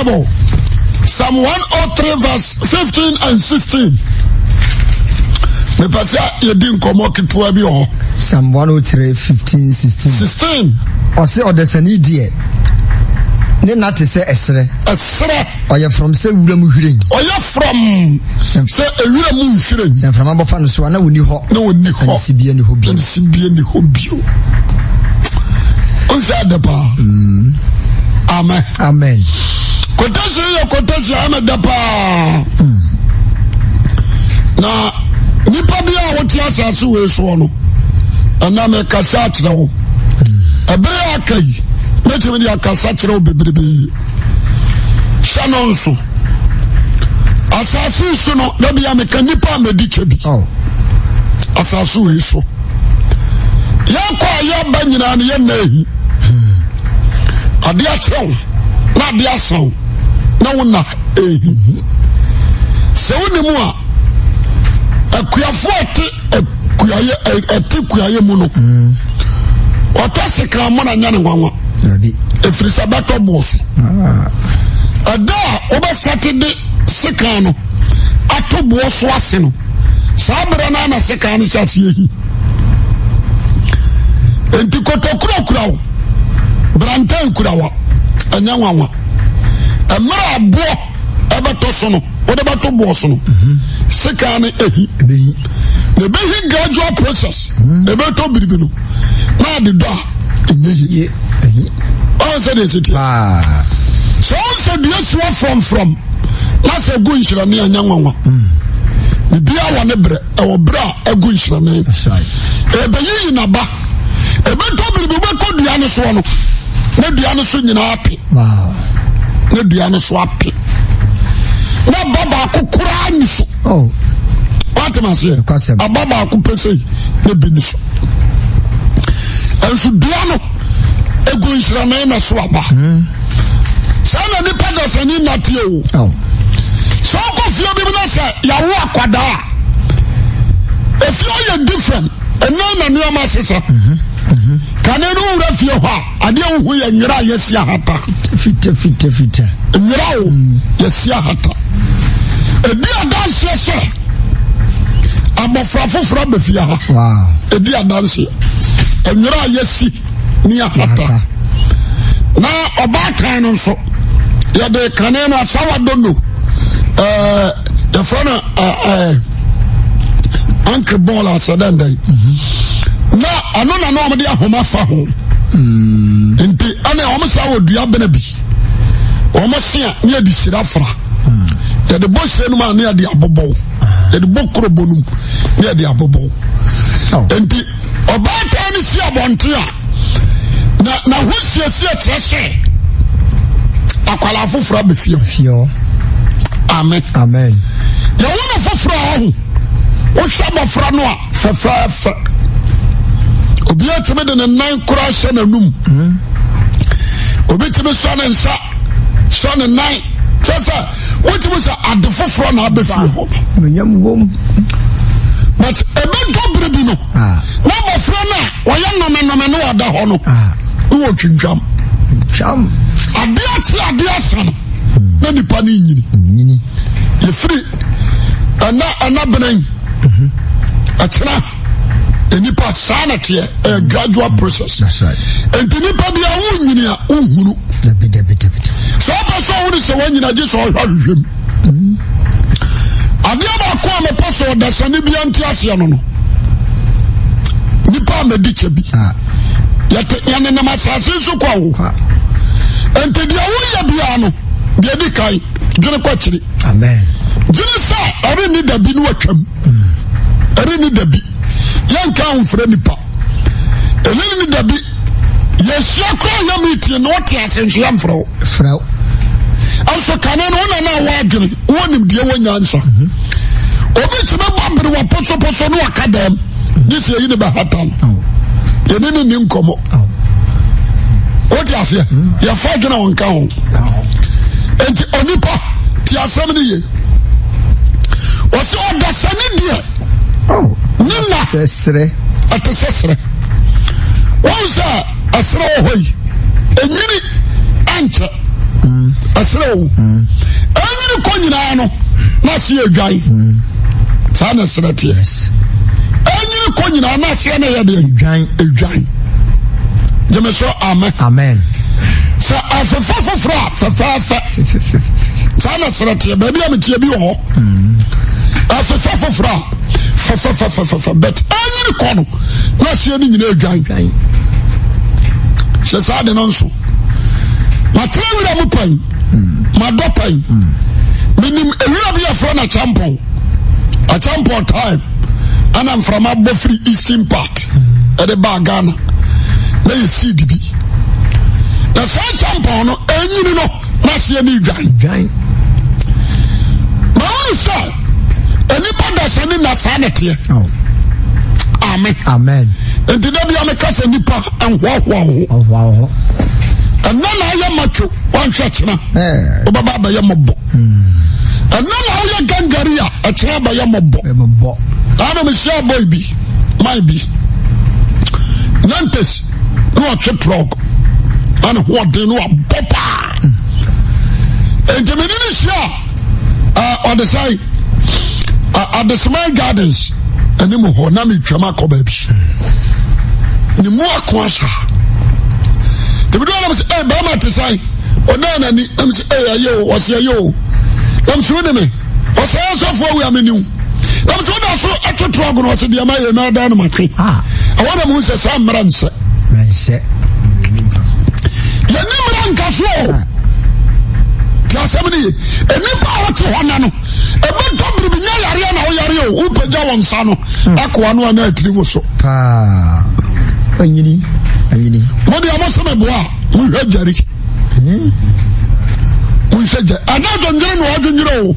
Bible, Psalm 103 verse 15 and 16. Mepɛ sɛ yɛdi nkɔmmɔ ketewa bi wɔ hɔ. Psalm 103 15 16. 16. Ɔse ɔdasani deɛ ne nna te sɛ ɛserɛ. Ɛserɛ. Ɔyɛ frɔm sɛ wuram hwiren. Ɔyɛ frɔm sɛ ewira mu nhwiren. Sɛ mframa bɔfa no so a na ɔnni hɔ. Na ɔnni hɔ. Na ne sibea nni hɔ bio. Na ne sibea nni hɔ bio. Ɔnsɛ ɛdɛ paa. Mm. Amen. Amen. Kɔtɛsi yɛ kɔtɛsi a ɛmɛ dɛ paa. Mm. Na nipa bi a wote asase wei soɔ no, ɛnna mekasa akyerɛ wo. Mm. Ɛbere a aka yi, mɛtumi de akasa kyerɛ wo bebrebe. Hyɛ no nso. Asase so no, da bia meka nipa a mɛdi kyɛ bi. Oh. Asase wei so. Yɛkɔ a yɛba nyinaa no yɛnna ahi. Hmm. Ade akyɛw na ade asaw na wo na ehi. Sɛ wonim a, akuafoɔ ɔte kuayɛ ɛte kuayɛ mu no hmm. ɔtɔ sekan mo na nyɛ ne nwanwa ɛfiri sɛ bɛtɔ boɔ so ah. ɛda a wobɛsate de sekan no ato boɔ so ase no saa berɛ no ana sekan no hyɛ aseɛ hi enti kotokuro kura wo brantan kura wa ɛnyɛ nwanwa mmerɛ aboɔ ɛbɛtɔ so no wode bɛto boɔ so no sekan no ehi na ɛbɛhi gradual process ɛbɛtɔ biribi no na ade dɔ a ɛnyɛ yie ɔn sɛ deɛ ɛsi teɛ sɛ ɔn sɛ dua si hɔ frɔmfrɔm na sɛ ɛgu nhyerɛne a ɛnyɛ nwanwa biribiara wɔ ne berɛ ɛwɔ berɛ a ɛgu nhyerɛne ɛbɛyiyi n'aba ɛbɛtɔ biribi wobɛkɔ dua no soɔ no na dua no so nyinaa ape na dua no so ape na ba baako koraa ni so oh. watem aseɛ aba baako pɛ sɛ na bi ni so nso dua no egu nhyerɛnee na so aba hmm. saa na nipa dasani nnateɛ o oh. sɛ ɔkɔ fie bi mu na sɛ yàwó akwadaa a efie ayɛ different ɛnna na nneɛma sesa mhm, mhm. kane no wura fie hɔ a adeɛ wohu yɛ nwera a yɛsi ahata fita fita fita nwera o mm. yɛsi ahata ebi adanseɛ sɛ abɔfra foforɔ abɛ fie ha ebi adanseɛ nwera a yɛsi ne ahata na ɔbaatan no nso yɛde kane no asawa dono ɛɛ yɛfrɛ no ɛɛ ankle bɔɔl asɛ dɛndɛn na ɛno na na wɔde ahoma fa ho mm. nti ɛna wɔn sɛ wɔ dua bena bi wɔn se a ne yɛde hyira fra mm. yɛde bɔ hyira no mu a ne yɛde abobɔw ah. yɛde bɔ kurobɔ no mu ne yɛde abobɔw oh. nti ɔbaatan no si abɔnten a na n'ahosiesie kyerɛ sɛ akwadaa foforɔ abɛ fie hɔ amen amen yɛwo no foforɔ a ɔho wohwɛ abɔfra no a fɛfɛɛfɛ obiara tumi de ne nan koraa hyɛ n'anum hmm. obi tumi sɔ ne nsa sɔ ne nan kyerɛ sɛ wotumi sɛ ade foforɔ na abɛ fie hɔ but ɛbɛdɔ bere bi no ah. na abɔfra no a ɔyɛ nɔmenɔme ne ɔda hɔ no ah. ne wɔtwintwam adeɛ ate adeɛ asa no hmm. na nipa no nyini yɛfiri ɛna ɛna benen mhm. ɛkyena nipa saa na teɛ ɛyɛ hmm. gradual process nti nipa bi a wonyini a wohunu sɛ wopɛ sɛ ɔhunu sɛ woanyina gye sɛ ɔhwɛ ahwehwɛ mu adeɛ baako a mepɛ sɛ ɔdasani bia nte aseɛ no no nipa a madi kyɛ bi ah. yɛte yɛnenam asase so kɔ wo nti deɛ woyɛ biara no deɛ di kan dwene kɔ akyiri dwene sɛ ɛrenni dabi ne watwam hmm. ɛrenni dabi yɛnka mfrɛ nipa ɛrenni dabi yɛhyia koraa yɛ meeting na ɔte ase nso yɛmfrɛ wo frɛ wo nso kane no wona na wɔ adwene wɔ nimdeɛ wɔ nyansa mhm. obi tumi bɔ bere wɔ posoposo ne waka dɛm gye sɛ yɛyi ne bɛhata no oh. yɛne ne ni nkɔmmɔ oh. wote aseɛ mhm. yɛfa adwene a ɔnka ho enti onipa te asɛm no ye ɔsɛ ɔdasani deɛ oh. ne nna ɛte sɛ serɛ wɔn sɛ ɛserɛ wɔ hɔ yi ɛnyini ɛnkyɛ. Ɛserɛ o. Ɛnyini kɔ nyinaa no na aseɛ adwan. Saa na ɛserɛ teɛ. Ɛnyini kɔ nyinaa na aseɛ no yɛ deɛ? Edwan. Edwan. Gyeme so amen. Amen. Sɛ afefa foforɔ a fɛfɛɛfɛ. Saa na ɛserɛ teɛ. Baabi a meteɛ bi wɔ hɔ. Afefa foforɔ a fɛfɛfɛfɛfɛ but ɛnyini kɔ no na aseɛ no nyinaa adwan. Hyɛ saa de no nso. Matena wura mu pɛn. Madɔ pɛn. Menim ewura bi afrɛ no Achampɔn. Achampɔn time ɛna mframa bɔ firi eastern part ɛde baa Ghana na yɛ seed bi. Na saa Achampɔn no ɛnyini no na aseɛ ne dwan. Mahunu sɛ nnipa da sɛ ne na saa na teɛ. Amen. Amen. Nti da bia meka sɛ nnipa nhoahoa wo ho. Ɛnɛ na ayɛ macho wanhwɛ kyena wobɛba abɛyɛ mmɔbɔ. Ɛnɛ na woyɛ gangari a ɛkyena abɛyɛ mmɔbɔ. Ana mehyia boy bi man bi nantes na ɔtwe trɔk na ne ho ɔden na wabɔ paa. Nti mene ne hyia ɔde sɛ Adeseman Gardens anim hɔ na metwam akɔ baabi ne mu ako asa tẹbi dɔw nam sɛ ɛ bɛrima te sɛn ɔdan n'ani nam sɛ ɛ ɛyɛ o ɔsɛ ɛyɛ o nam sɛ ɔne me ɔsɛ ɛyɛ sɔfo awi ameniw nam sɛ ɔda so ɛto trɔg no ɔsɛ deɛ ma yɛ na adan no ma twe ɛwɔ na mu sɛ saa mmerɛ nsɛ yɛne mmerɛ nka so o te asɛm no ye nnipa a wɔte hɔ na no ɛbɛtɔ biribi nyɛ yareɛ na woyare o wopagya wɔn nsa no akoa no ana atiri wo so paa anyini anyini mo deɛ mo sɛ meboa a mohwɛ gyari monhwɛ gyari ɛnyɛ adwendwene na ɔdwendwene o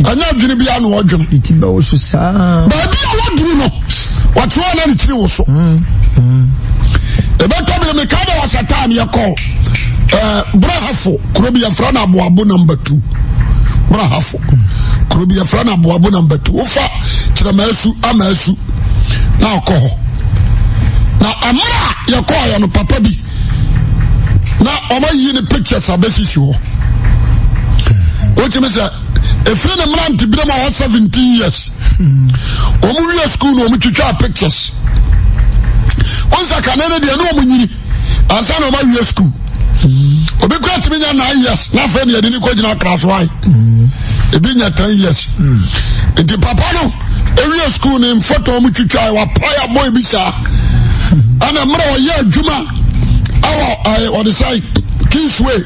ɛnyɛ adwene biara na ɔdwene ne ti bɛwo so saa baabi a waduru no wɔte hɔ na ne tiri wo so ɛbɛtɔ bere meka dɛ wɔsɛ time yɛkɔ brahafo kuro bi yɛfrɛ no aboabo number 2 brahafo kuro bi yɛfrɛ no aboabo number 2 wofa kyerɛmaasu amaasu na ɔkɔ hɔ na mmerɛ a yɛkɔɔyɛ no papa bi na ɔmayi ne pictures abɛsisi hɔ wotumi sɛ ɛfiri ne mmerante berɛ mu a ɔwɔ 17 years wɔn wie school no wɔn twitwa pictures wɔn sɛ kane no deɛ ne wɔn nyini ansa na wɔn awie school obi kura tumi nya 9 years na afei ne yɛde ne kɔ gyina class one ebi nya 10 years nti papa no ewie school ne mfoto wɔn twitwa wapae abɔ ebi saa ɛna mmerɛ ɔyɛ adwuma ɛwɔ ɛɛ ɔde sɛ kingsway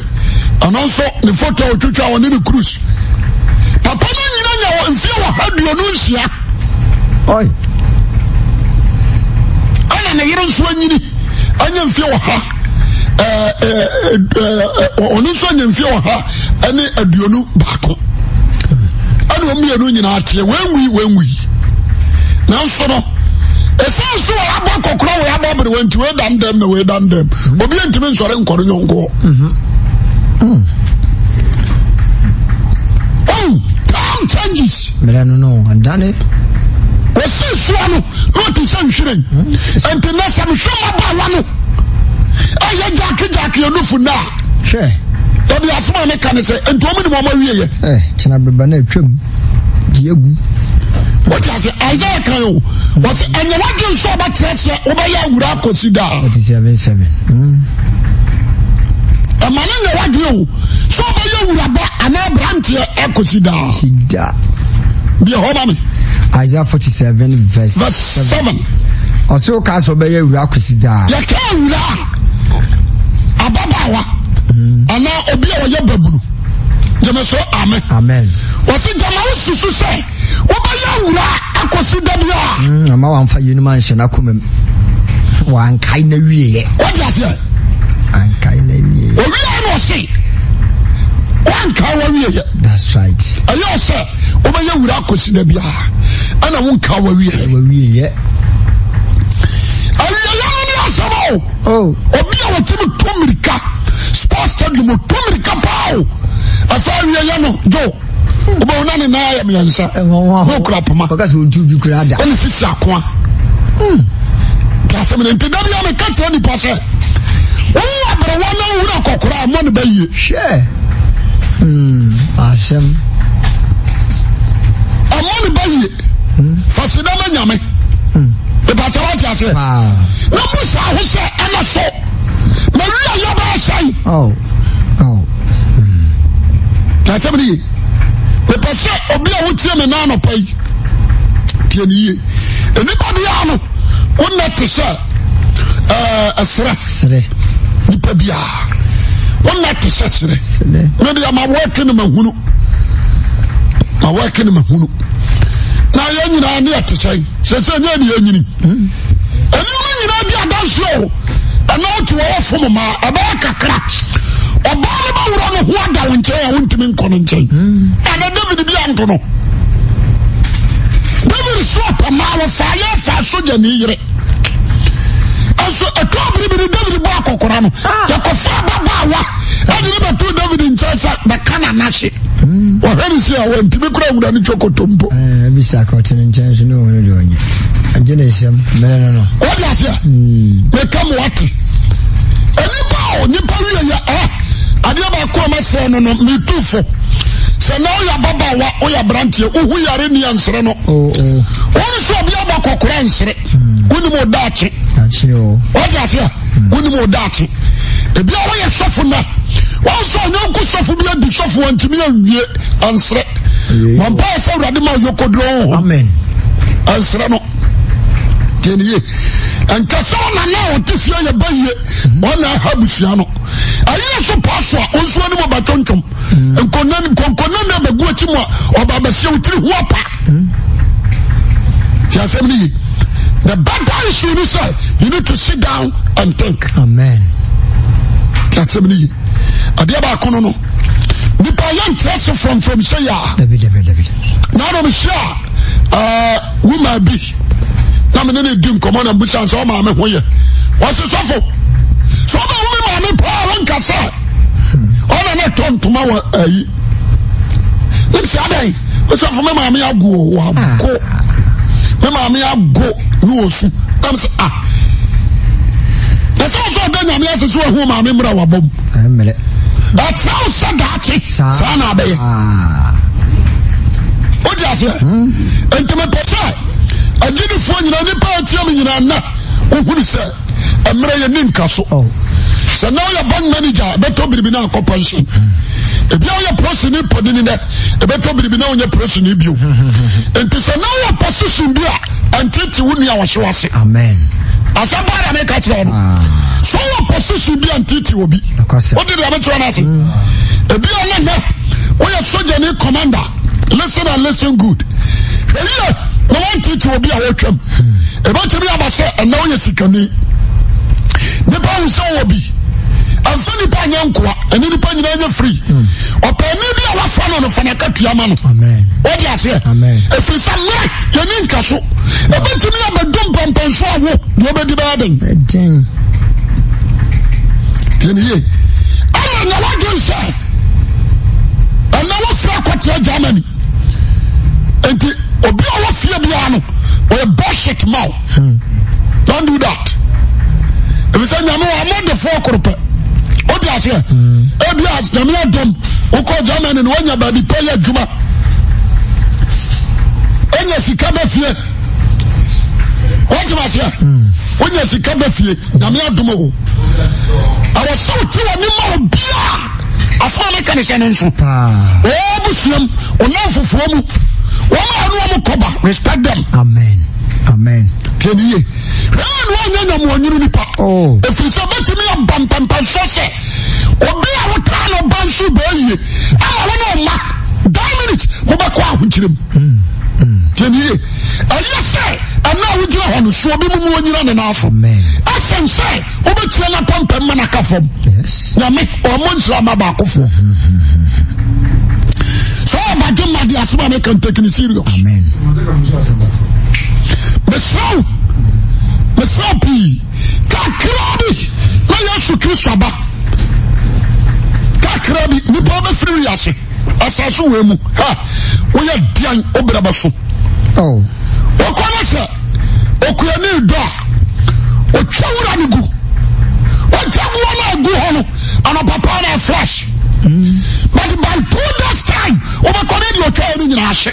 ɛno nso ne foto a ɔtwitwa ɔne ne cruise papa no nyina nya wɔ mfie wɔ ha 26 ɛna ne yere nso anyini anya mfie wɔ ha ɔno nso anya mfie wɔ ha ɛne 21 ɛna wɔn mmienu nyinaa teɛ wɔnwui wɔnwui nanso no ɛsiane sɛ wɔabɔ akɔkora wɔ abɔ bere wɔn nti wɔda ndɛm na wɔda ndɛm obi ntumi nsɔre nkɔre nyɔnkoɔ oh time changes mmerɛ no no adane wɔsi soa no na ɔte sɛ nhwiren nti na sɛ mehwɛ mmabaawa no ɛyɛ gyake gyake anufu no a hwɛ dabi asɛm a meka ne sɛ nti wɔn nim wɔn awieɛ ɛ kyena beba na atwam di agu wɔte ase Isaiah kan o wɔte ɛnyɛ wadwe nso ɔbɛtena sɛ wobɛyɛ awura akɔsi daa 47 ɛma no nyɛ wadwe o sɛ ɔbɛyɛ awuraba anaa aberanteɛ akɔsi daa daa deɛ hɔ ma me Isaiah 47 verse 7 ɔsɛ wo kaa sɛ ɔbɛyɛ awura akɔsi daa yɛka awura ababaawa anaa obi a ɔyɛ babunu gyeme so amen amen wɔsi gyama wo susu sɛ wobɛyɛ awura akɔsi da bi a mm, ama wamfa yeinom anhyɛ n'akoma mu wankae na wieɛ wode aseɛ ankae na wieɛ owieɛ na ɔse wankae wawieɛ that's right ɛyɛ ɔsɛ wobɛyɛ wura akɔsi da bi a ɛna wonka wawieɛ wawieɛ awieɛ no ne asɛm o Oh. Obi a wɔtumi tu mmirika sports stadium tu mmirika paa o ɛfɛ awie yɛ no jo wobɛwo na ne nan ayɛ mmiɛnsa na okura poma ɛne sisi akoa nti asɛm no nti da bia meka kyerɛ nipa sɛ. Wowu aberewa na wohunu akɔkora a, mmɔ ne ba yie. Hwɛ. Hmm, asɛm. Ɛmmɔ ne ba yie. Hmm. Fa sida ma nyame. Hmm. Ìbàkyɛ wate aseɛ. Na bu saa ho sɛ ɛna so. Ma wi a yɛbɛ asɛn. Oh. Oh. Hmm. Asɛm ne yie. Mepɛ sɛ obi a wotie me nan anɔpa yi tie ne yie. Nnipa biara no, wo nna te sɛ ɛserɛ. Nipa biara wo nna te sɛ serɛ. Me deɛ ma wɔke no mahunu. Ma wɔke no mahunu. Na yɛn nyinaa ne yɛte sɛn. Sɛ sɛ nyɛ ne yɛnyini. Nneɛma nyinaa di adanseɛ o. Ɛna wote wɔ fom ma ɛbɛyɛ kakra. Ɔbaa no bɛworɔ no ho ada wo nkyɛn a wontumi nkɔ no nkyɛn. Ɛna David bi anto no. David so ɔpɛ maa wɔfaa yɛ faa sogyani yere. Ɛnso ɛtɔ biribi no David bɔ akɔkora no. Yɛkɔfa ababaawa ɛde ne bɛto David nkyɛn sɛ bɛka n'anahye. Wɔhwɛ ne si a wɔntumi kura nwura no twokoto mpo. Bisa kɔte ne nkyɛn so ne wɔn de ɔnyɛ. Agye ne nsɛm mmerɛ no no. Wɔde aseɛ. Meka mo ate. Nnipa a onipa wie yɛ ɛ adeɛ baako a masrɛ no no metu fo sɛ na woyɛ ababaawa woyɛ aberanteɛ wohu yare ni ansrɛ no. Wɔn sɛ obi abɔ kɔkora nsrɛ. Wonim wo daakye. Wɔde aseɛ. Wonim wo daakye. Ebi a woyɛ sɔfo nɛ. Wɔn sɛ ɔnyɔnko sɔfo bi adi sɔfo wɔntumi anwie ansrɛ. Wɔn mpaeɛ sɛ Awurade ma ɔyɔkɔduro honhom. Ansrɛ no. Tiɛ ni yie. Nkɛ sɛ ɔna na ɔte fie yɛ ba yie. Ɔna ɛha abusua no. Ɛyɛ so paa so a ɔnso anim ɔbɛtwontwom. Nkonna nkonkonna na ɛbɛgu akyi mu a ɔba abɛhyɛ wo tiri ho apa. Ti asɛm ni yie. The better issue ni sɛ you need to sit down and think. Amen. Ti asɛm ni yie. Adeɛ baako no no. Nipa yɛ nkyerɛ se frɔmfrɔm sɛ yɛ a. Dabi dabi dabi. Na anam hyia a woman bi na me ne ne di nkɔmɔ na mbusa sɛ ɔmaame ho yɛ. Wɔsi sɔfo sɛ ɔbɛ wo me maame paa wɔnka sɛ ɔna na tɔ ntoma wɔ ayi. Ne sɛ adɛn ɔsɔfo me maame ago o wago me maame ago ne osu nam sɛ ah na sɛ ɔsɛ ɔda nyame ase sɛ wahu maame mmerɛ wabɔ mu ɛkyerɛ wo sɛ daakye saa na abɛyɛ wode aseɛ nti mepɛ sɛ agyidifoɔ nyinaa nnipa atia me nyinaa nnɛ wohunu sɛ mmerɛ yɛ ni nka so oh. Sɛ na woyɛ bank manager ɛbɛtɔ biribi na akɔ pension. Ebi a woyɛ prosini panini nɛ ɛbɛtɔ biribi na wonyɛ prosini bio. Nti sɛ na wowɔ position bi a ɛntete wo nua wɔhye wase. Amen. Asɛm paa na meka kyerɛ no. Ah. Sɛ wowɔ position bi a ntete obi. Wote deɛ mekyerɛ no ase. Ebi a na nɛ woyɛ sogyani commander. Listen and listen good. Hwɛ yie na wɔntete obi a wɔtwam. Ebɛtumi aba sɛ ɛnɛ woyɛ sikani. Nipa hu sɛ ɔwɔ bi. Ɛmfa nipa nyɛ nkoa. Ɛne nipa nyinaa nyɛ free. Ɔpaani bi a wafa no no fa n'akatua ma no. Wode aseɛ? Ɛfiri sɛ mmerɛ yɛni nka so. Ebɛtumi abɛdu mpɛmpɛnso a wo deɛ wobɛdi bɛyɛ den. Tiɛ ne yie. Ɛna nyɛ w'adwene sɛ ɛnɛ wofiri akɔtena Germany. Nti obi a ɔwɔ fie biara no ɔyɛ bullshit ma wo. Don't do that. Ebi sɛ nyame wɔ amɔdefoɔ koro pɛ. O di aseɛ. Ebi a nyame adom wokɔ Germany no wanya baabi pɛ yɛ adwuma. Enya sika bɛ fie. Wɔte aseɛ. Wonya sika bɛ fie. Nyame adom o. Ɛwɔ sɛ wote wɔ ne ma obiara. Asɛm a meka ne sɛ no nso. Wɔn busuam, wɔn fofoɔ mu, wɔn a wɔne wɔn kɔba, respect them. Amen. Amen. Tiɛ ni yie. Hwɛ na wɔnyɛ nyamuanyini nipa. Oh. Efiri sɛ bɛtumi aba mpɛmpɛnsoɔ sɛ obi a wotaa no ba nso bɛɛ yie ama wo ne ɔma that minute mobɛkɔ ahokyerɛ mu. Tiɛ ni yie. Ɛyɛ sɛ ɛna a wogyina hɔ no so obi mu mu onyina ne nan so. Amen. Ɛsɛn sɛ wobɛtua no apampam ma no aka fam. Nyame ɔmmɔ nhyira ma baakofoɔ. Sɛ ɔbadwe ma de asɛm a meka take it serious. Mesrɛ wo, mesrɛ wo pii. Kakra bi na Yesu Kristo aba. Kakra bi nipa bɛfiri wiase asase wei mu. Ha, woyɛ deɛn wo berɛ bɛso. Oh. Wɔkɔ no sɛ okuani dɔ a, ɔtwa wura no gu. Ɔtwa guo no. fresh. But by 2 days time, wobɛkɔ ne deɛ ɔtwaeɛ no nyinaa ahye.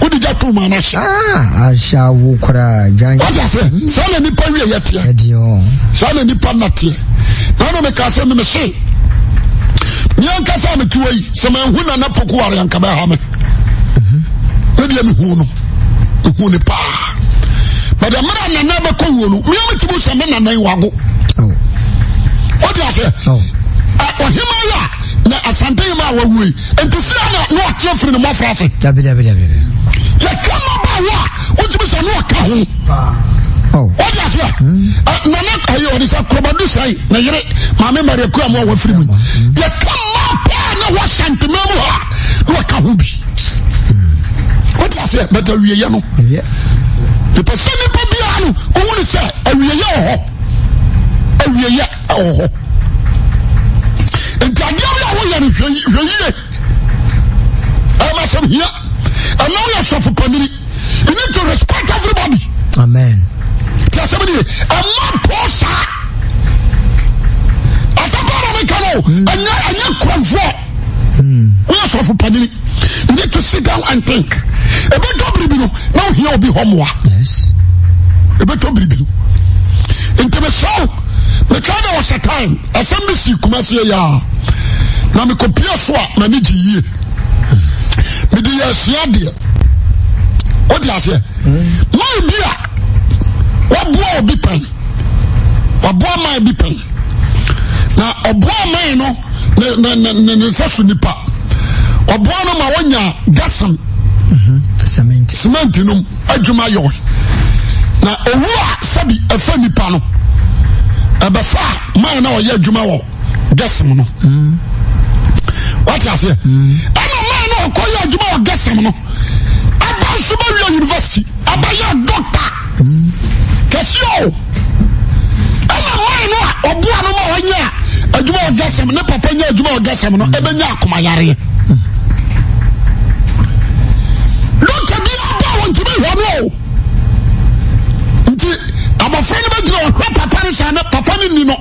Wode gya tom a no ahye. Ahyɛ awo koraa dwan. Wate aseɛ? Saa na nipa wie yɛ teɛ. Saa na nipa nna teɛ. Na na meka sɛ meme se me ankasa a mete hɔ yi sɛ manhu Nana Poku ware anka bɛha me. Me deɛ mehu no. Mehu ne paa. But mmerɛ a Nana bɛkɔ wuo no, mea metumi sɛ me Nana yi wago. Wate aseɛ? Ɔhema yi a na Asante yi ma a wawuo yi, nti si a na na ɔte afiri ne mmɔfra ase. Dabi dabi dabi. Yɛka mmabaawa a wotumi sɛ ne ɔka ho. Wate aseɛ? Nana ayi ɔde sɛ korobadu sɛe na yere maame Maria kura mu a wafiri mu. Yɛka mmaa paa na wɔ Asante mu ha na ɔka ho bi. Wate aseɛ? But awieyɛ no. Mepɛ sɛ nipa biara no wohu ne sɛ awieyɛ wɔ hɔ. Awieyɛ wɔ hɔ. Nti adeɛ bi a woyɛ no hwɛ yie. Ɛma sɛm hia. Ɛna woyɛ sɔfo panini. You need to respect everybody. Amen. Tí a sẹ́mi ni ɛma pọ̀ saa. Asɛm paa na mi ka no ɛnyɛ ɛnyɛ kurɔfoɔ. Woyɛ sɔfo panini. You need to sit down and think. Ebɛtɔ biribi no na ohia obi hɔ mmoa. Yes. Ebɛtɔ biribi no. Nti mesrɛ wo meka dɛ wɔsɛ time asɛm bi si Kumasi yɛ a na mekɔpie so a m'ani gye yie. Mede yɛ asua deɛ. Wote aseɛ? Man bi a waboa obi pɛn. Waboa man bi pɛn. Na ɔboa man no ne ne ne ne ne nsa so nipa. Ɔboa no ma wɔnya gasan. Cement. Cement nom adwuma yɔ. Na owu a sɛbi ɛfɛ nipa no ɛbɛfa a man na ɔyɛ adwuma wɔ gɛsem no. Wate aseɛ? Ɛna man na ɔkɔ yɛ adwuma wɔ gɛsem no aba nso bɛwie university abɛyɛ doctor kɛseɛ o. Ɛna man no a ɔboa no ma ɔnyɛ adwuma wɔ gɛsem ne papa nyɛ adwuma wɔ gɛsem no ɛbɛnya akoma yareɛ. Doctor bi aba a wɔntumi hwɛ no o. Nti abɔfra no bɛgyina ɔhwɛ papa no saa na papa no ni no.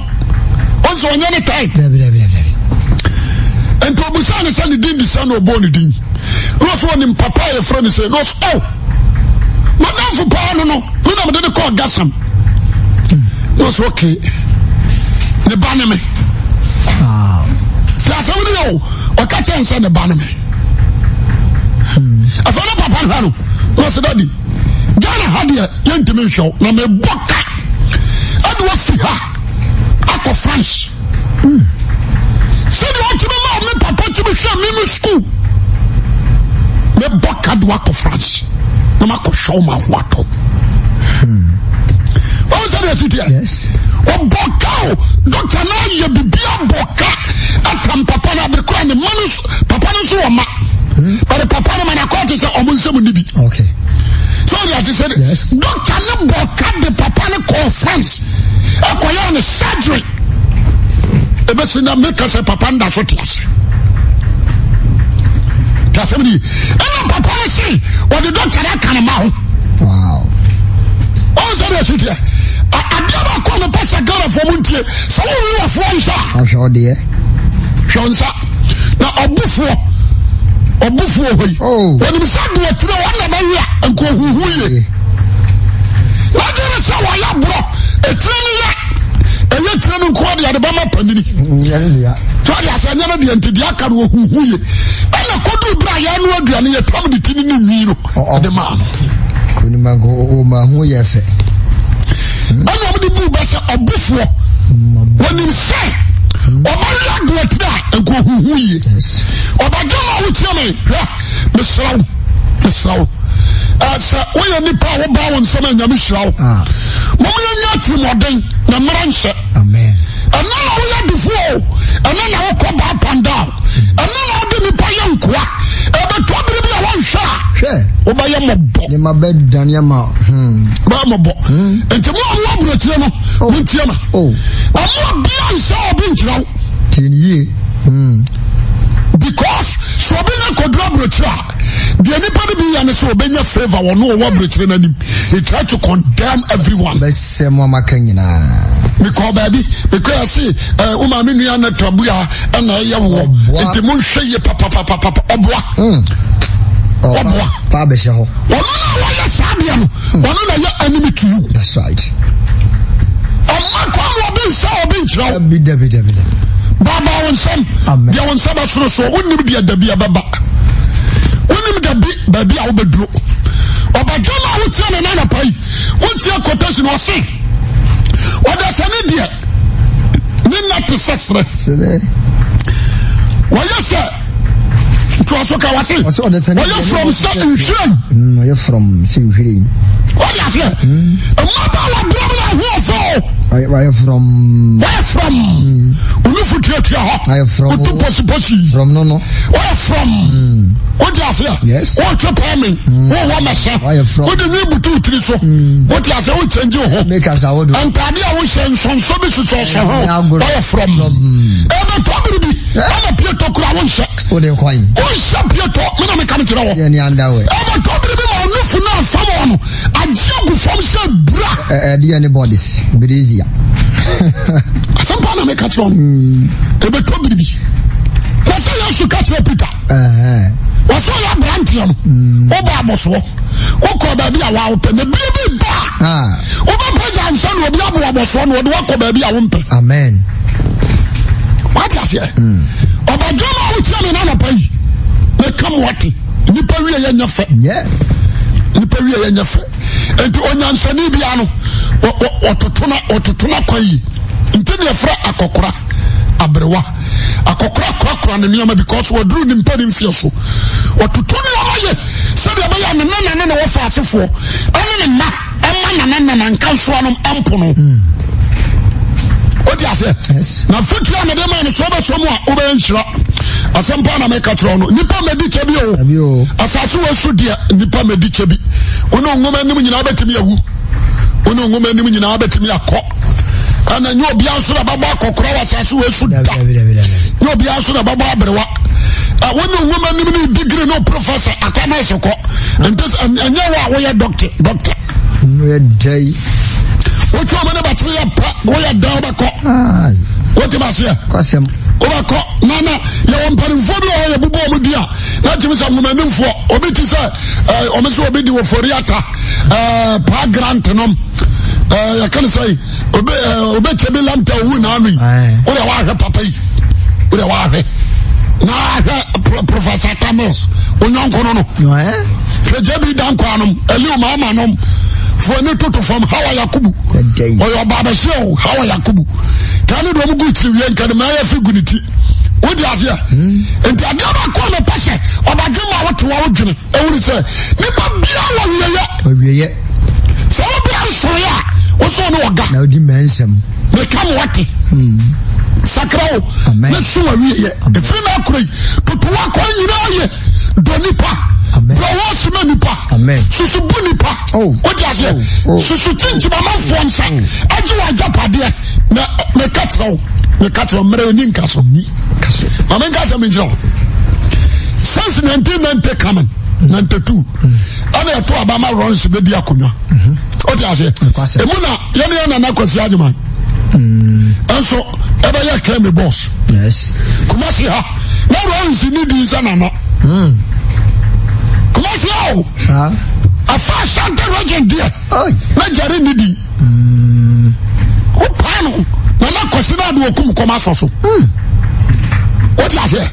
Ɔsɛ ɔnyɛ ne time. Nti ɔbusaa ne sɛ ne din de sɛ na ɔbɔɔ ne din. Na ɔsɛ ɔnim papa a yɛfrɛ no sɛ na ɔsɛ oh madamfo paa no no me na mede ne kɔɔ Gasam. Na ɔsɛ okay ne ba ne me. Ti asɛm no yɛ o ɔka kyerɛ n sɛ ne ba ne me. Afei ne papa no hwɛ no na ɔsɛ dadi Ghana ha deɛ yɛntumi nhwɛ wo na mebɔ ka ɛde wafiri ha akɔ France. Sɛdeɛ ɔtumi ma me papa tumi hwɛ me me sukuu mebɔ ka de wakɔ France na makɔhwɛ wo ma ho atɔ. Wɔn sɛ deɛ si teɛ. Ɔbɔ ka o dɔkta no ayɛ bibi abɔ ka atam papa no abere koraa ne ma no papa no nso wɔ ma. But papa no ma na kɔɔte sɛ ɔmo nsɛm ni bi. So ɔde ase sɛ dɔkta no bɔ ka de papa no kɔɔ France ɛkɔyɛ ne surgery. Ebesi na meka sɛ papa no da so te ase. Te asɛm ni ɛna papa no se ɔde dɔkta no aka ne ma ho. Ɔn sɛ deɛ si teɛ. Adeɛ baako a mepɛ sɛ Ghanafoɔ mo ntie sɛ wowe wɔfoɔ nsa a. Ahwɛ ɔdeɛ. Hwɛ nsa na ɔbofoɔ ɔbofoɔ hɔ yi. Oh. Wɔnim sɛ deɛ tire wɔn na bɛwe a nka ohuhu yie. N'adwene sɛ wɔyɛ borɔ etire no yɛ ɛyɛ tire no nko adeɛ ade bɛma panini. Tí wọ́n di ase ɛnyɛ no deɛ nti deɛ aka no ohuhu yie. Ɛna kodu bere a yɛn no aduane yɛ tam de ti ne ne nwi no ɛde maa no. Konimanko o ma ho yɛ fɛ. Ɛna wɔn de bu bɛ sɛ ɔbofoɔ wɔnim sɛ ɔbɛwe adeɛ tire a nka ohuhu yie. Ɔbɛdwe ma wotie me hwɛ mesrɛ wo mesrɛ wo sɛ woyɛ nipa a wobaa wo nsɛm a nyame hyira wo. Mom yɛnyɛ atirimuɔden na mmara nhyɛ. Ɛno na woyɛ defoɔ o ɛno na wokɔ ba up and down ɛno na wode nipa yɛ nkoa ɛbɛtɔ bere bi a wɔnhwɛ a wobɛyɛ mmɔbɔ. Nneɛma bɛdane ama. Bɛyɛ mmɔbɔ. Nti mo a mo aburokyire no montie ma. Ɔmo obia nhyɛ obi nkyerɛ wo. Tie ne yie. Because sɛ obi ne kɔduru aburokyire a deɛ Deɛ nipa no bi yɛ ne sɛ ɔbɛnya favour wɔ no ɔwɔ aburokyire no anim. He try to condemn everyone. Bɛsɛ mo amaka nyinaa. Mekɔ baabi, mekɔ yɛ se, eh, wo maame nua na tabua ɛna ɛyɛ woɔ. Nti monhwɛ yie papapapapa. Ɔboa. Hmm. Ɔboa. Paa bɛhyɛ hɔ. Ɔno na wɔyɛ saa deɛ no, hmm. ɔno na yɛ enemy to you. That's right. Ɔma kwan ma obi nsa obi nkyerɛ wo. Dabi dabi dabi. Baaba wo nsam. Deɛ wo nsa bɛsoro soɔ, wonim deɛ dabi ɛbɛba. Wonim dabi baabi a wobɛduro. Ɔbadwama a wotie ne nanapa yi, wotie quotation ɔse, ɔdasani deɛ ne nna te sɛ serɛ. Wɔyɛ sɛ ntoa so ka wase wɔyɛ from sɛ nhwiren. Mm, wɔyɛ from sɛ nhwiren. Wɔde aseɛ. Mm. Mmabaawa boɔ mu na ahoɔfɛ o. Wɔyɛ from. Wɔyɛ from. Mm. Onufu tuatua hɔ. Wɔyɛ from. Otu posiposi. From no no. Wɔyɛ from. Wɔde aseɛ. Yes. Wɔtwe pɛɛmi. Wɔwɔ mɛsɛ. Wɔyɛ from. Wɔde nwi butu tiri so. Wɔde aseɛ wɔ kyɛnji ho. Makeup ahodoɔ. Ntaade a wɔhyɛ nsonso bi sosɔ sɔ ho. Wɔyɛ from. Ɛbɛ tɔ biribi. Ɛna pietɔ kura wo nhyɛ. O de kwan. O nhyɛ pietɔ mi na mi ka mi kyerɛ wɔ. Yɛ ni anda wɛ. Ɛbɛ tɔ biribi ma ɔno funu afam wɔ no agye agu fam sɛ bura. Ɛ ɛdi yɛ ni bɔdis birizi. Asɛmpa na mi ka kyerɛ wɔn. Ɛbɛ tɔ biribi. Wɔsɛ Yesu ka kyerɛ Peter. Wɔsɛ ɔyɛ aberanteɛ no. Ɔbɔ abɔsoɔ. Wokɔ baabi a wɔawopɛ na bia bi ba a wobɛpɛ gya nsa na obi abo abɔsoɔ na ɔde wakɔ baabi a wompɛ. Amen. Wate aseɛ? Ɔbadwama a wotia me nanɔpa yi meka mo ate nipa wie yɛ nyɛ fɛ. Nipa wie yɛ nyɛ fɛ. Nti onyansani bia no ɔtoto na ɔtoto na kwan yi. Nti ne yɛfrɛ akɔkora aberewa. Akɔkora korakora ne nneɛma because wɔduru ne mpɛ ne mfeɛ so. Ɔtoto nneɛma yɛ sɛdeɛ ɛbɛyɛ ne nana ne ne wɔfa asefoɔ ɛne ne mma ɛma nana nana nka nsoa nom ɛmpo no. Wote aseɛ? Na fotuo a mede ma no sɛ wobɛsɔ mu a wobɛyɛ nhyira. Asɛm paa na meka kyerɛ no. Nnipa mmɛdi kyɛ bi o. Asase wɔ so deɛ nnipa mmɛdi kyɛ bi. Wo ne nwoma anim nyinaa bɛtumi awu. Wo ne nwoma anim nyinaa bɛtumi akɔ. Ɛna nyɛ obiara nso na bɛbɔ akɔkora wɔ asase wɔ so da. Nyɛ obiara nso na bɛbɔ aberewa. Wo ne nwoma anim ne degree ne professor akɔ na kɔ. Ɛnyɛ wo a woyɛ doctor. Doctor. Woyɛ dɛn? Wotwe wɔn ne batiri yɛ pɛ, woyɛ dɛn wobɛkɔ. Wote ma seɛ? Kwasɛm. Wobɛkɔ. Na na yɛwɔ mpanimfoɔ bi wɔ hɔ yɛbobɔ wɔn di a na tumi sɛ nwomanimfoɔ obi ti sɛ ɛɛ wɔn sɛ obi di wɔ fori ata ɛɛ paa grant nom ɛɛ yɛka ne sɛ obi ɛɛ obi kyɛ bi lanta owu n'ano yi. Wode wahwɛ papa yi. Wode wahwɛ. Na ahwɛ Professor Tamils onyɔnko no no. Hwɛ JB Danquah nom, Eliu Mahama nom, fo ani toto fam Hawa Yakubu. Ɔyɛ ɔba abɛhyɛ o, Hawa Yakubu. Kaa ne deɛ ɔmo gu tiri wie nka ne maa yɛ fi gu ne ti. Wodi aseɛ? Hmm. Nti adeɛ baako a mepɛ sɛ ɔbadwe ma wote wa wodwene ɛwuri sɛ nipa bia wɔ wieyɛ. Ɔwieyɛ. Sɛ wobra nsɔre a wosɔ ne ɔga. Na wodi mmɛnsɛm. Meka mo wate. Hmm. Sakra o. Ne so wɔ wieyɛ. Ɛfiri na akora yi toto wakɔ nyinaa yɛ. Dɔ nipa. Brɛ wɔn ase ma nipa. Susu bu nipa. Oh. Wode aseɛ. Oh. Oh. Susu kyinkyim amanfoɔ nsa. Agye wɔ agyapadeɛ. Na meka kyerɛ wo. Meka kyerɛ wo mmerɛ ɛni nka so. Ma menka sɛ menkyerɛ wo. Since 1990 coming, 92, ɛna ɛto aba ma Ronsi bɛdi akonnwa. Wode aseɛ. Ɛmu na yɛne yɛ nana Kwasi Agyeman. Ɛnso ɛbɛyɛ kɛmi boss. Yes. Kumasi ha. Na Ronsi ni di sɛ nana. Hmm. Kumasi ha o. Afa Ashanti region deɛ. Na Jerry ni di. Hmm. Wo paa no. Nana Kwasi na adi okum kɔm asɔ so. Hmm. O ti aseɛ.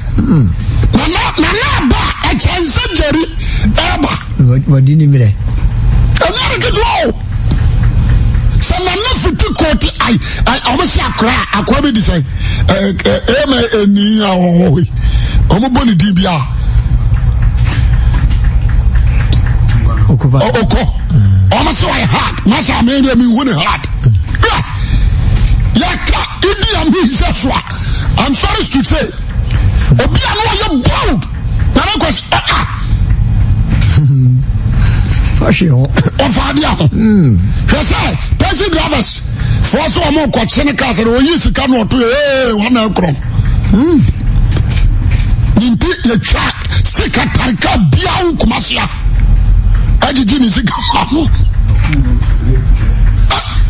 Nana nana aba ɛkyɛn sɛ Jerry ɛɛba. Wɔdi ni mmerɛ. Ɛnyɛ ne ketewa o. Sɛ nana fiti koote ayi wɔn si akora akora bi di sɛ ɛɛ ɛɛ ma ɛni a wɔwɔ hɔ yi wɔn bɔ ne din bi a. Okɔ wɔn si wɔyɛ hard masa mi deɛ mi hu ne hard. Yɛ ka idi amin sɛ so a I'm sorry to say obi a na ɔyɛ bold. Nana Kwasi ɔka. Fahwe hɔ. Ɔfa adeɛ ho. Hmm. Hwɛ sɛ taxi drivers foɔ sɛ wɔn kɔkye ne kaa sɛ oyi sika na ɔto ee wɔn na ɛkorɔ. Hmm. Ne nti yɛtwa sika tarika biara wo Kumasi a agyegye ne sika ma no.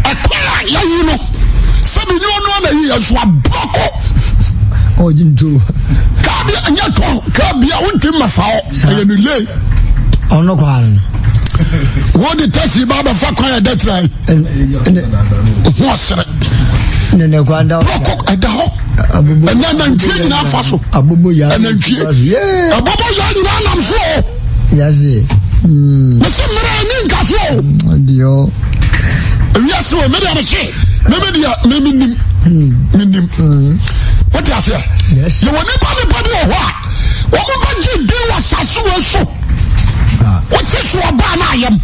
Ɛkwan a yɛyi no sɛ menye ɔno na yi yɛ so aborɔkɔ. Ɔgye nto. Kaa bi nyɛ tɔn kaa bi a wontumi mɛfa hɔ ɛyɛ ne lay. Ɔno kɔ ara no. Wode taxi ba bɛfa kwan ɛda kyerɛ yi. Ho ɔsere. Prɔkɔ ɛda hɔ. Ɛnɛ nantwie nyinaa fa so. Ɛnantwie. Ɛbobo yaa nyinaa nam so o. Mese mmerɛ ɛni nka so o. Ewiase o medeɛ mese meme deɛ meme nim. Menim. Wote aseɛ? Yɛwɔ nipa nipa bi wɔ hɔ a wɔn bɛgye din wɔ asase wɔ so. Wote so ɔbaa no ayam.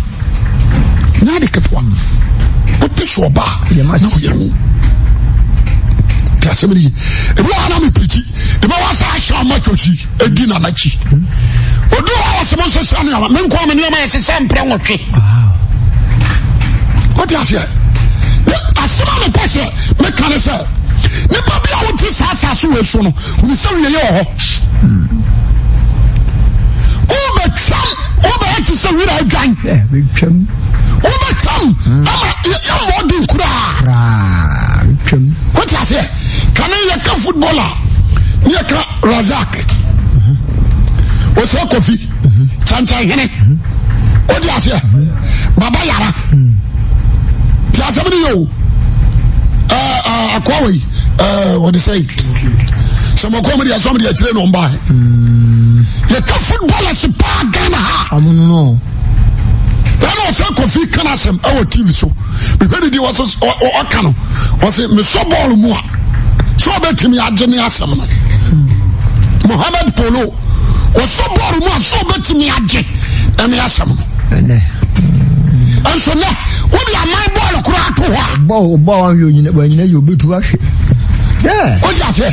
Nyɛ ade ketewa. Wote so ɔbaa na ɔyam. Te asɛm no yi. Ebi wɔ hɔ na mepirikyi. Ebi wɔ sɛ ahyɛ ɔma twɔsi edi na n'akyi. Odu hɔ a wɔsɛ mo nsesa nneɛma. Me nko a me nneɛma yɛ sesa mprɛ nwɔtwe. Wote aseɛ? Asɛm a mepɛ sɛ meka ne sɛ nipa bi a wote saa asase wɔ so no hunu sɛ wieɛ wɔ hɔ. Wobɛtwam wobɛyɛ te sɛ wira adwan. Wobɛtwam ama yɛmmɔ ɔden koraa. Wote aseɛ? Kane yɛka football a ne yɛka Razak Osei Kofi Kyankyan Hene. Wote aseɛ? Baba Yara. Te asɛm no yɛ o. Akoa wei wɔde sɛ sɛ mɔkɔ mu deɛ sɔm deɛ akyire na ɔmba yɛka footballers paa Ghana ha ɛna ɔsɛ Kofi ka no asɛm ɛwɔ TV so mehwɛ ne di ɔka no ɔsɛ mesɔ bɔɔl mu a sɛ ɔbɛtumi agye ne asɛm no Mohamed Polo ɔsɔ bɔɔl mu a sɛ ɔbɛtumi agye ɛne asɛm no nso nɛ wode aman bɔɔl koraa to hɔ a bɔɔl bɔɔl ahwɛ onyina wanyina yɛ obetu ahwɛ wode aseɛ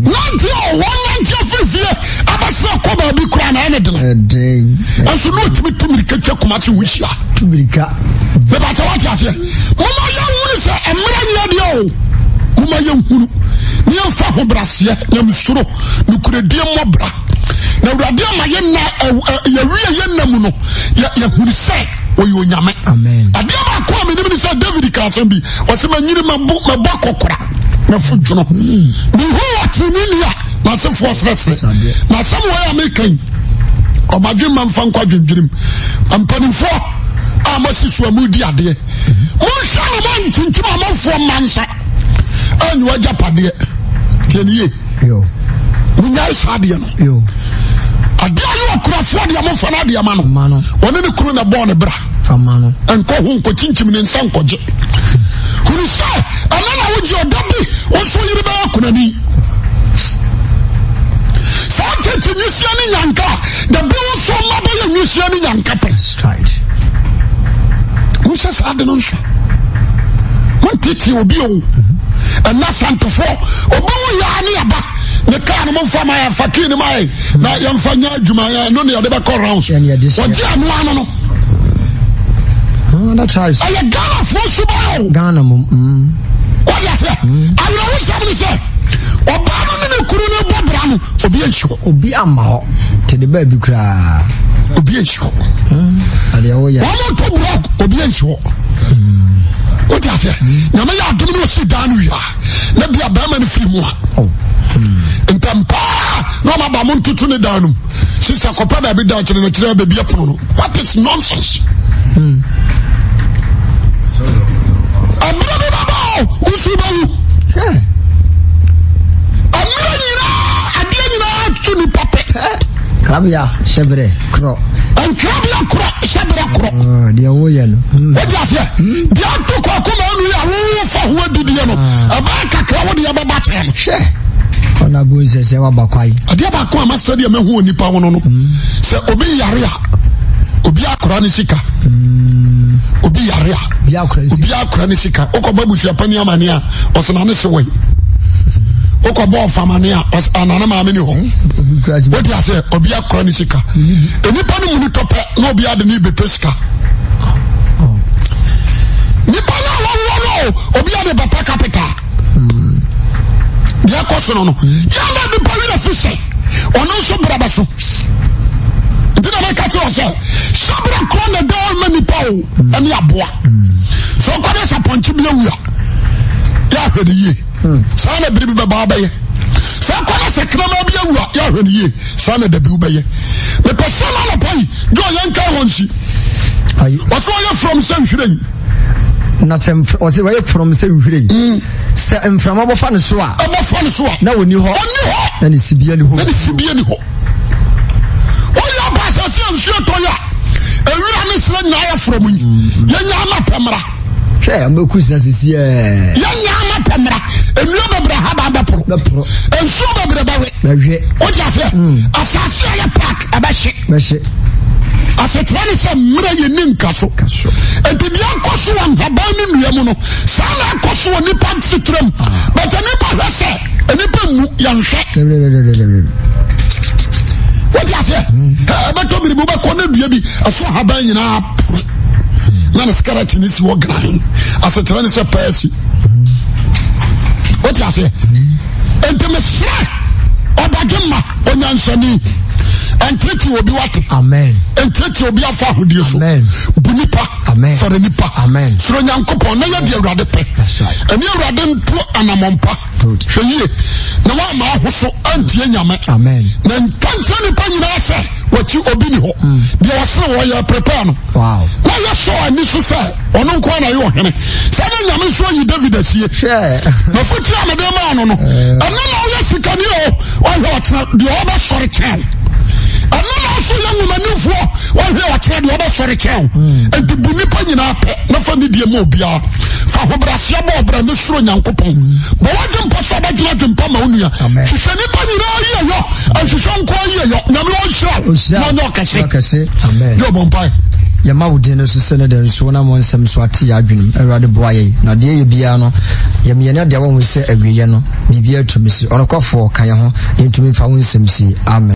nante a wɔn nante afifie abɛsɛ kɔ baabi koraa na ɛne dene nso ne ɔtumi tu mirika twa kuma se ho hyia tu mirika bɛbɛkyɛ wate aseɛ moma yɛnhunu sɛ mmerɛ nyɛ deɛ o moma yɛnhunu ne yɛmfa ho braseɛ nyamesuro nokorɛdie mmɔbra na awurade ama yɛ nna yɛwie yɛ nna mu no yɛhunu sɛ ɔyɛ onyame adeɛ baako a menim ne sɛ david ka asɛm bi ɔsɛ manyini mabɔ akɔkora mafo dwono mehu ɔteneni a n'asefoɔ srɛsrɛ na asɛm wɔ a meka yi ɔbadwe ma mfa nkɔ adwendwenem mpanimfoɔ a moasi so a modi adeɛ monhwɛ no ma nkyinkyim amanfoɔ mma nsa anyi w'agyapadeɛ deɛ ne yie monyae saa adeɛ no adeɛ a yɛ ɔkurafoɔ deɛ momfa no adeɛ ma no ɔne ne kunu na bɔɔ ne bra nkɔ ho nkɔkyinkyim ne nsa nkɔgye hunu sɛ ɛno na wogye ɔda bi wo so yere bɛyɛ kunani saa tete nwisia ne nyanka a dabi wo so mma bɛyɛ nwisia ne nyanka pɛ wonsɛ saa de no nso wontete obi o ɛna santefoɔ obi wo yaa ne aba ne kaa no momfa ma yɛfa kii no ma yɛ na yɛmfa nyɛ adwuma yɛ no ne yɛde bɛkɔ rounds wɔgye ano ano no ɛyɛ Ghanafoɔ suban o Ghana mom mm. wɔde aseɛ mm. awerɛhosɛm ne sɛ ɔbaa no ne ne kunu no bɔ bra no obi ansi hɔ obi amma hɔ te de baabi koraa obi ansi hɔ hmm. wɔn to blɔk obi ansi hɔ hmm. wode aseɛ nyame yɛ adom ne ɔsi dan no wia na bia bɛrima no firi mu a oh. ntɛmpaa na ɔma ba mo ntoto ne dan no mu sista kɔpɛ baabi da kyerɛ no kyerɛ baabi ɛpono no what is nonsense ɛberɛ bi bɛba o wosu bɛwu ɛmerɛ nyinaa adeɛ nyinaa to nipa pɛ krabea hyɛberɛ korɔ nkrabea korɔ hyɛberɛ korɔ ah, deɛ woyɛ no hmm. wode aseɛ hmm. deɛ ato kɔkɔ ma anu yɛ wofa ho adidiɛ no ah. ɛbɛyɛ kakra wode ɛbɛba kyɛn no hwɛ ɔna bu nsɛ sɛ waba kwae adeɛ baako a masɛ deɛ mahu onipa ho no no hmm. sɛ obi yare a obi akora ne sika obi yare a obi akora ne sika wokɔbɔ abusuapani amane a ɔsena ne se wɛn wokɔbɔ ɔfamane a ɔnane maame ni hɔ wote aseɛ obi akora ne sika nnipa no muni tɔpɛ na obi ade ne bɛpɛ sika nipa no a wɔwɔ no obi ade bɛpɛ capital deɛ ɛkɔ so no no yɛn na nipa werɛ fi sɛ ɔno nso berɛ bɛso. Nti na meka kyerɛ sɛ hyɛberɛ korɔ na ɛda ma nipa o ɛne aboa. Sɛ ɔkɔde sɛ pɔnkye bi awu a yɛahwɛ no yie. Saa na biribi bɛba abɛyɛ. Sɛ ɔkɔde sɛ kraman bi awu a yɛahwɛ no yie. Saa na dabi wobɛyɛ. Mepɛ sɛ no anɔpa yi gye ɔyɛ nka hɔ nsi. Ɔsɛ ɔyɛ from sɛ nhwiren. Na sɛ ɔsɛ ɔyɛ from sɛ nhwiren. Sɛ mframa bɔfa ne so a. Ɛbɔfa ne so a. Na ɔni hɔ. Ɔni hɔ. Na ne sibea ni hɔ. Na ne sibea ni hɔ. Wɔyɛ aba asase a nsuo tɔ yɛ a, ewira ne serɛ nyinaa yɛ frɔm yi. Yɛnya ama pɛ mmra. Hwɛ, ɔbɛku sina sisi ɛ. Yɛnya ama pɛ mmra. Nnua bebree ha ba bɛporo. Bɛporo. Nsuo bebree bɛwe. Bɛwe. Wote aseɛ? Asase a yɛ park ɛbɛhye. Bɛhye. Asetra ne sɛ mmerɛ yɛ ni nka so. Nti deɛ ɛkɔ so wɔ nhaban ne nnua mu no, saa na ɛkɔ so wɔ nipa setra mu. But nipa hwɛ sɛ nipa mmu yɛnhwɛ. Wote aseɛ? Ɛbɛtɔ biribi wobɛkɔ ne dua bi ɛso ahaban nyinaa pore na ne sikarat ne si hɔ gran. Asetra ne sɛ pɛɛ si. Wote aseɛ? Nti mesrɛ ɔbadwe ma onyansani ɛntete obi wate ɛntete obi afa ahodie so bu nipa fɛre nipa soro nyankopɔn na yɛ deɛ awurade pɛ ɛne awurade nto anamɔmpa hwɛ yie na woama ahoso antie nyame na nka nkyerɛ nipa nyinaa sɛ wɔkyi obi ni hɔ hmm. deɛ ɔsere wɔ yɛ prepare no na yɛ sɔ ani so sɛ ɔno nko na yɛ ɔhene sɛ ne nyame nso ayi David asie mafotu a mede maa no no eh. ɛno na ɔyɛ sikani o ɔhwɛ ɔkyena deɛ ɔbɛsɔre kyɛn ɛno na ɔso yɛ nwomanimfoɔ ɔhwɛ ɔkyena deɛ ɔbɛsɔre kyɛn hmm. nti bu nipa nyinaa pɛ na fa ne deɛ ma obiara fa ahobrɛaseɛ bɔ ɔbrɛ ne soro nyankopɔn bɔ wagye mpa sɛ ɔbɛgyina adwempa ma wo nua hwehwɛ nipa nyinaa yie yɔ nhwehwɛ nko yie yɔ nyame ɔnhyira wo na ɔnyɛ ɔkɛse yɛ ɔbɔ mpae yɛma wo din no so sɛ ne dɛ nso wonam wo nsɛm so ate yɛ adwenem awurade boa yɛn na deɛ yɛ biara no yɛmeyɛne adeɛ wɔhu sɛ awieɛ no biribiara tumi si ɔnokwafoɔ ka yɛn ho yɛntumi mfa wo nsɛm sie amen.